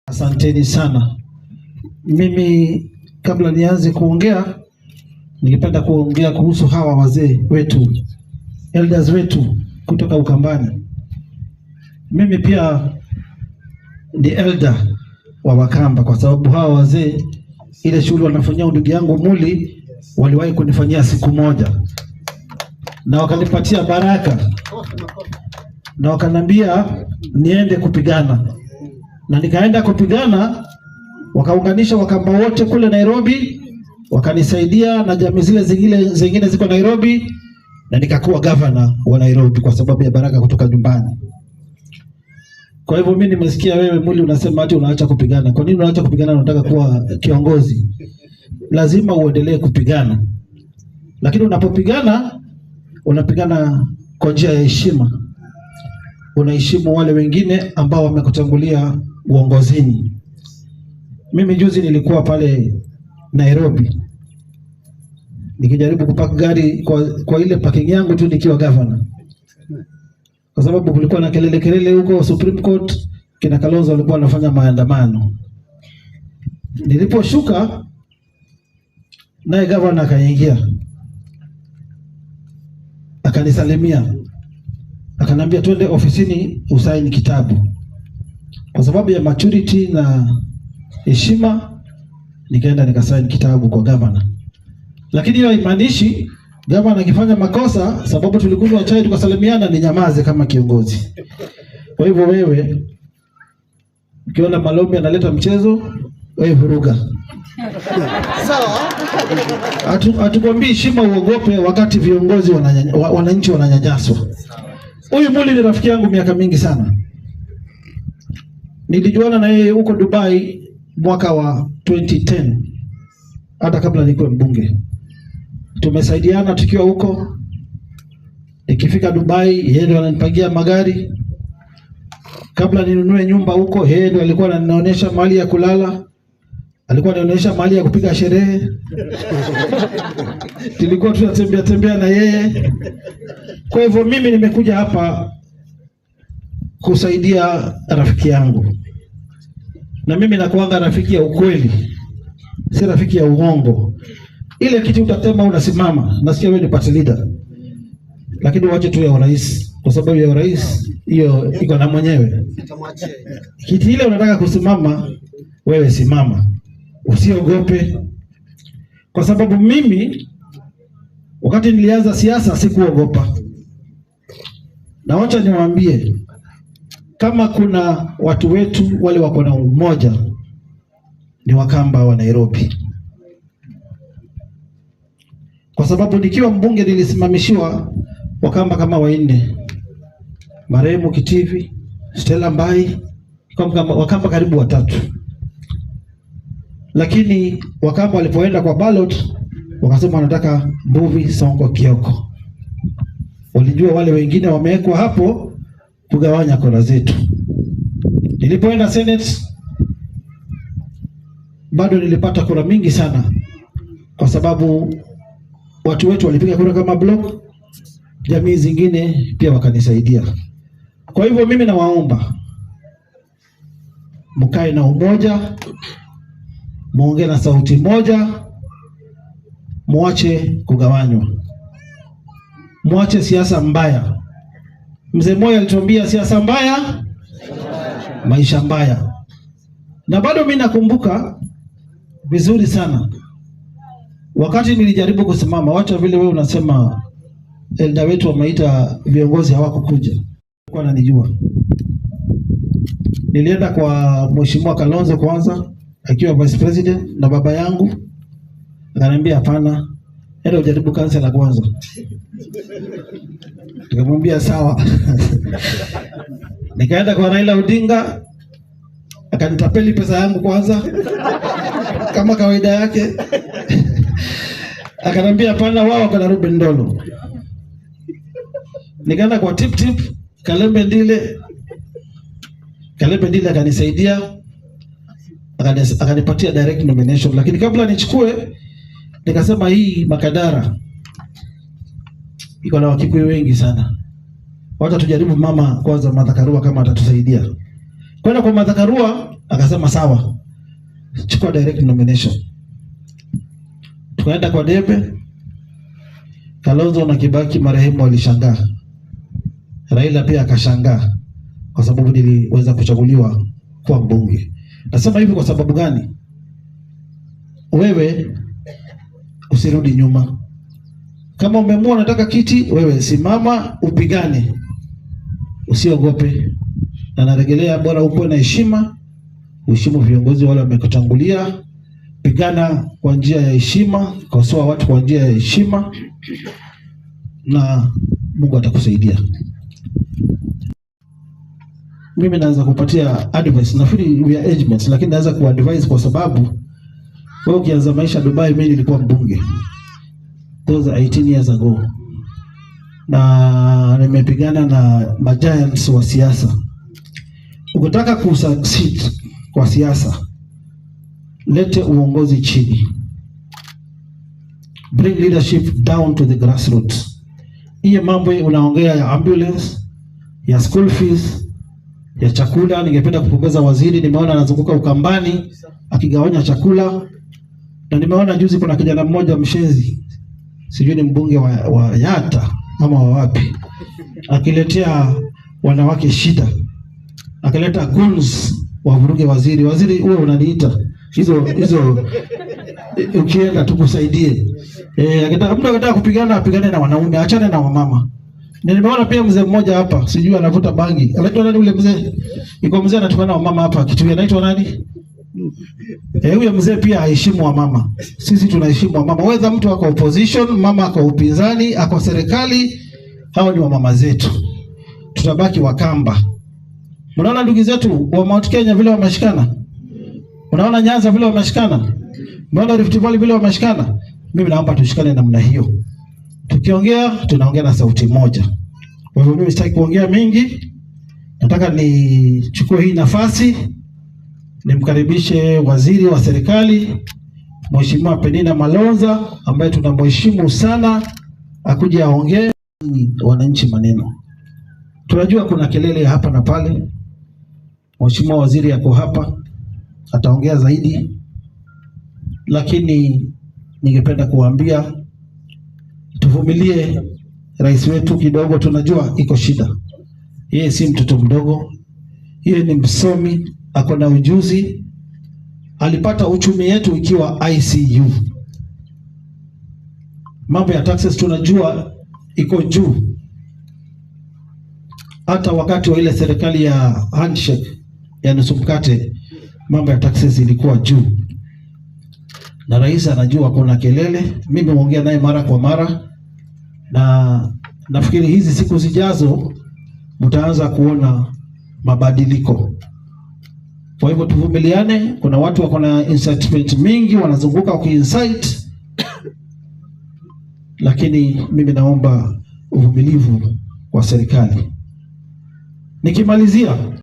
Asanteni sana. Mimi kabla nianze kuongea, ningependa kuongea kuhusu hawa wazee wetu, elders wetu kutoka Ukambani. Mimi pia ni elder wa Wakamba kwa sababu hawa wazee ile shughuli wanafanyia ndugu yangu Muli waliwahi kunifanyia siku moja, na wakanipatia baraka na wakaniambia niende kupigana, na nikaenda kupigana. Wakaunganisha Wakamba wote kule Nairobi, wakanisaidia na jamii zile zingine ziko Nairobi, na nikakuwa governor wa Nairobi kwa sababu ya baraka kutoka nyumbani. Kwa hivyo mimi nimesikia wewe Muli unasema ati unaacha kupigana. Kwa nini unaacha kupigana? Unataka kuwa kiongozi? Lazima uendelee kupigana, lakini unapopigana unapigana kwa njia ya heshima, unaheshimu wale wengine ambao wamekutangulia uongozini. Mimi juzi nilikuwa pale Nairobi nikijaribu kupark gari kwa ile parking yangu tu nikiwa governor, kwa sababu kulikuwa na kelele kelele huko Supreme Court, kina Kalonzo walikuwa wanafanya maandamano. Niliposhuka naye governor akaingia akanisalimia, akaniambia twende ofisini usaini kitabu. Kwa sababu ya maturity na heshima, nikaenda nikasaini kitabu kwa governor. Lakini hiyo haimaanishi governor akifanya makosa, sababu tulikunywa chai tukasalimiana, ni nyamaze kama kiongozi. Kwa hivyo wewe ukiona Malombe analeta mchezo, wewe vuruga. Sawa. Hatukwambii heshima uogope wakati viongozi wananchi wananyanyaswa. Huyu Muli ni rafiki yangu miaka mingi sana. Nilijuana na yeye huko Dubai mwaka wa 2010 hata kabla nikuwe mbunge. Tumesaidiana tukiwa huko. Nikifika Dubai, yeye ndio ananipangia magari. Kabla ninunue nyumba huko, yeye ndio alikuwa ananionyesha mahali ya kulala, alikuwa ananionyesha mahali ya kupiga sherehe. Tulikuwa tunatembea tembea na yeye. Kwa hivyo mimi nimekuja hapa kusaidia rafiki yangu, na mimi nakuanga rafiki ya ukweli, si rafiki ya uongo. Ile kitu utatema unasimama, nasikia wewe ni party leader, lakini wache tu ya urais, kwa sababu ya urais hiyo iko na mwenyewe. Nitamwachia. Kiti ile unataka kusimama, wewe simama, usiogope, kwa sababu mimi wakati nilianza siasa sikuogopa. Na wacha niwaambie, kama kuna watu wetu wale wako na umoja ni Wakamba wa Nairobi, kwa sababu nikiwa mbunge nilisimamishiwa Wakamba kama wanne, marehemu Kitivi, Stella Mbai, Wakamba karibu watatu, lakini Wakamba walipoenda kwa ballot wakasema wanataka Mbuvi Sonko Kioko. Walijua wale wengine wamewekwa hapo kugawanya kura zetu. Nilipoenda Senate bado nilipata kura mingi sana, kwa sababu watu wetu walipiga kura kama block, jamii zingine pia wakanisaidia. Kwa hivyo mimi nawaomba mkae na umoja, muongee na sauti moja, muache kugawanywa, muache siasa mbaya. Mzee Moi alituambia siasa mbaya, maisha mbaya, na bado mimi nakumbuka vizuri sana wakati nilijaribu kusimama. Wacha vile wewe unasema elder wetu wameita viongozi hawakukuja, kwa ananijua. Nilienda kwa Mheshimiwa Kalonzo kwanza akiwa vice president na baba yangu, akaniambia hapana, enda ujaribu councillor kwanza. Nikamwambia sawa. Nikaenda kwa Raila Odinga, akanitapeli pesa yangu kwanza kama kawaida yake. Akaniambia hapana, wao wako na Ruben Ndolo. Nikaenda kwa Tip Tip Kalembe Ndile, Kalembe Ndile akanisaidia, akanipatia direct nomination, lakini kabla nichukue nikasema hii Makadara iko na Wakikuyu wengi sana, wacha tujaribu mama kwanza, Martha Karua kama atatusaidia. Kwenda kwa Martha Karua Akasema sawa, chukua direct nomination. Tukaenda kwa debe. Kalonzo na Kibaki marehemu walishangaa, Raila pia akashangaa kwa sababu niliweza kuchaguliwa kuwa mbunge. Nasema hivi kwa sababu gani? Wewe usirudi nyuma. Kama umeamua unataka kiti, wewe simama upigane, usiogope. Na narejelea, bora ukuwe na heshima, uheshimu viongozi wale wamekutangulia, pigana kwa njia ya heshima, kosoa watu kwa njia ya heshima, na Mungu atakusaidia. Mimi naweza kupatia advice, nafikiri we are age mates, lakini naweza kuadvise kwa sababu wewe ukianza maisha Dubai, mimi nilikuwa mbunge those are 18 years ago, na nimepigana na magiants wa siasa. Ukitaka kusucceed kwa siasa, lete uongozi chini, bring leadership down to the grassroots. Hiyo mambo unaongea ya ambulance, ya school fees, ya chakula. Ningependa kupongeza waziri, nimeona anazunguka Ukambani akigawanya chakula, na nimeona juzi kuna kijana mmoja mshenzi, sijui ni mbunge wa Yata ama wa wapi, akiletea wanawake shida, akileta goons wavuruge waziri. Waziri, huwe unaniita hizo hizo, ukienda tukusaidie. Eh, akitaka mtu akitaka kupigana apigane na wanaume, achane na wamama. Na nimeona pia mzee mmoja hapa, sijui anavuta bangi. Anaitwa nani ule mzee? Iko mzee anatukana wamama hapa, kitu anaitwa nani? Eh, huyo mzee pia aheshimu wamama. Sisi tunaheshimu wamama. Whether mtu ako opposition, mama ako upinzani, ako serikali, hao ni wamama zetu. Tutabaki Wakamba. Mnaona ndugu zetu wa Mount Kenya vile wameshikana? Unaona Nyanza vile wameshikana? Unaona Rift Valley vile wameshikana? Mimi naomba tushikane namna hiyo. Tukiongea tunaongea na sauti moja. Kwa hivyo mimi sitaki kuongea mingi, nataka nichukue hii nafasi nimkaribishe waziri wa serikali Mheshimiwa Penina Malonza ambaye tunamheshimu sana, akuje aongee wananchi maneno. Tunajua kuna kelele ya hapa na pale. Mheshimiwa waziri ako hapa, ataongea zaidi, lakini ningependa kuwaambia tuvumilie rais wetu kidogo. Tunajua iko shida, yeye si mtoto mdogo, yeye ni msomi, ako na ujuzi. Alipata uchumi yetu ikiwa ICU. Mambo ya taxes tunajua iko juu. Hata wakati wa ile serikali ya handshake ya nusu mkate, mambo ya taxes ilikuwa juu, na rais anajua kuna kelele. Mimi huongea naye mara kwa mara, na nafikiri hizi siku zijazo mtaanza kuona mabadiliko. Kwa hivyo tuvumiliane. Kuna watu wako na incitement mingi wanazunguka wakiincite, lakini mimi naomba uvumilivu wa serikali. Nikimalizia